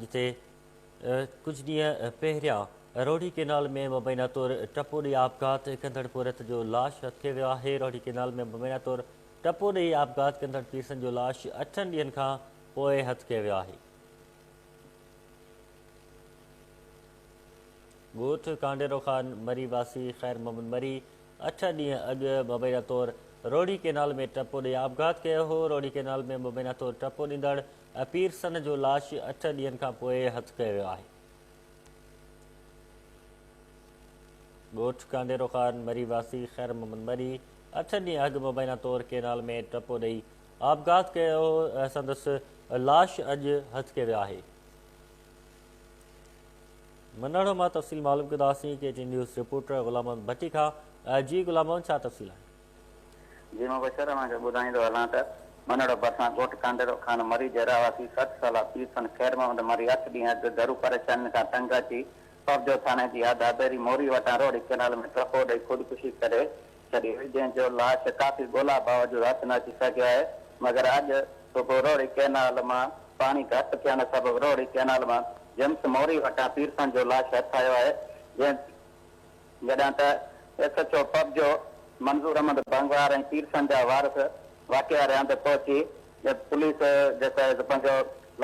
جتي ڪجهه ڏينهن پهريان روهڙي ڪينال ۾ مبينا طور ٽپو ڏئي آپگهات ڪندڙ پورهيت جو لاش هٿ ڪيو ويو آهي. روهڙي ڪينال ۾ مبينا طور ٽپو ڏئي آپگهات ڪندڙ پيرسن جو لاش اٺن ڏينهن کان پوء هٿ ڪيو ويو آهي. ڳوٺ ڪانڊيرو خان مري واسي خير محمد مري اٺ ڏينهن اڳ مبينا طور روهڙي ڪينال ۾ ٽپو ڏئي آپگهات ڪيو هو. روهڙي ڪينال ۾ مبينا طور ٽپو ڏيندڙ پيرسن جو لاش اٺ ڏينهن کان پوء هٿ ڪيو ويو آهي. ڳوٺ ڪانڊيرو خان مري واسي خير محمد مري اٺ ڏينهن اڳ مبينا طور ڪينال ۾ ٽپو ڏئي آپگهات ڪيو هو، سندس لاش اڄ هٿ ڪيو ويو آهي. منهڙو مان تفصيل معلوم ڪنداسين K T news reporter Ghulam Muhammad Bhatti کان، جي غلام محمد ڇا تفصيل آهن؟ جي مبشر اوهان کي ٻڌائيندو هلان ته منهڙو ڀرسان ڳوٺ ڪانڊيرو خان مري جي رهواسي 60 سالا پيرسن خير محمد مري اٺ ڏينهن اڳ گهرو پريشانين کان تنگ اچي پبجو ٿاڻي جي حد هبيري موري وٽان روهڙي ڪينال ۾ ٽپو ڏئي خودڪشي ڪري ڇڏي هئي جنهن جو لاش ڪافي ڳولا باوجود هٿ نه اچي سگهيو آهي مگر اڄ صبح روهڙي ڪئنال مان پاڻي گهٽ ٿيڻ سبب روهڙي ڪئنال مان جيمس موري وٽان پيرسن جو لاش هٿ آيو آهي جنهن جڏهن ته ايس ايڇ او پبجو منظور احمد بنگوار ۽ پيرسن جا وارث واقعي واري هنڌ پهچي پوليس جيڪو آهي سو پنهنجو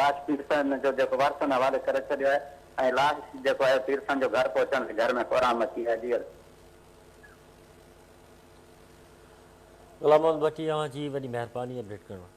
لاش پيرسن جو جيڪو وارثن حوالي ڪري ڇڏيو آهي ۽ لاش جيڪو آهي پيرسن جو گهر پهچڻ تي گهر ۾ ڪهرام مچي ويو آهي جي غلام محمد ڀٽي اوهان جي وڏي مهرباني اپڊيٽ ڪرڻ.